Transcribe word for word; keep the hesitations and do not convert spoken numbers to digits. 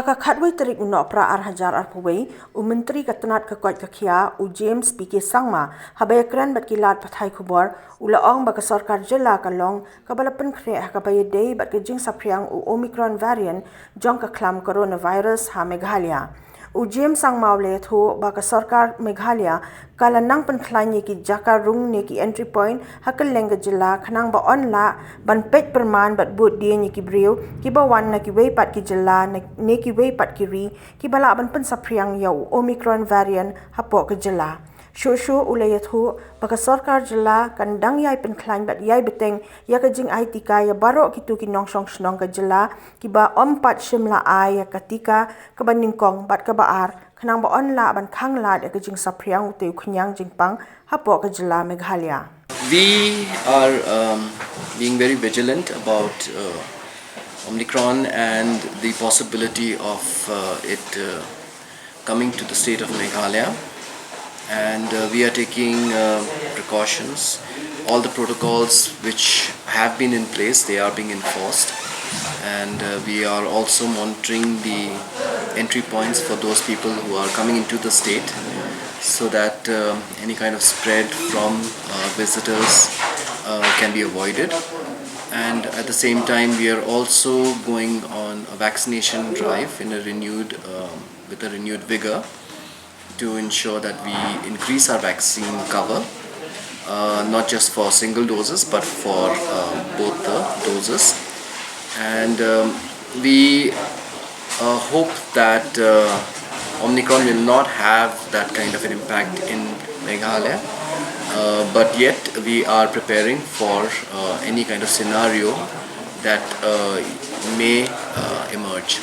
Ka khatwei tarik u Nohprah ar hajar arphew wei, u Myntri ka tnat ka koit ka khiah, u James P K Sangma, haba ïakren bad ki lad pathai khubor, u la ong ba ka sorkar jylla ka long kaba la pynkhreh ha kaba ïadei bad ka jingsaphriang u Omicron variant jong ka khlam coronavirus ha Meghalaya. U James Sangma u la ïathuh ba ka sorkar Meghalaya ka la nang pynkhlaiñ ïa ki jaka rung ne ki entry point ha kylleng ka jylla khnang ba yn lah ban peit pyrman bad bud dien ïa ki briew kiba wan na kiwei pat ki jylla ne, ne kiwei pat ki ri kiba lah ban pynsaphriang ïa u Omicron variant hapoh ka jylla. Shuh shuh u la ïathuh ba ka sorkar jylla kan dang ïai pynkhlaiñ bad ïai bteng ïa ka jingai tika ïa baroh kito ki nongshong shnong ka jylla kiba ym pat shym la ai ïa ka tika kaba nyngkong bad kaba ar khnang ba yn lah ban khang lad ïa ka jingsaphriang utei u khñiang jingpang hapoh ka jylla Meghalaya. We are um, being very vigilant about uh, Omicron and the possibility of uh, it uh, coming to the state of Meghalaya. And uh, we are taking uh, precautions. All the protocols which have been in place, they are being enforced. And uh, we are also monitoring the entry points for those people who are coming into the state so that uh, any kind of spread from uh, visitors uh, can be avoided. And at the same time, we are also going on a vaccination drive in a renewed, um, with a renewed vigor to ensure that we increase our vaccine cover, uh, not just for single doses but for uh, both the doses. And um, we uh, hope that uh, Omicron will not have that kind of an impact in Meghalaya, uh, but yet we are preparing for uh, any kind of scenario that uh, may uh, emerge.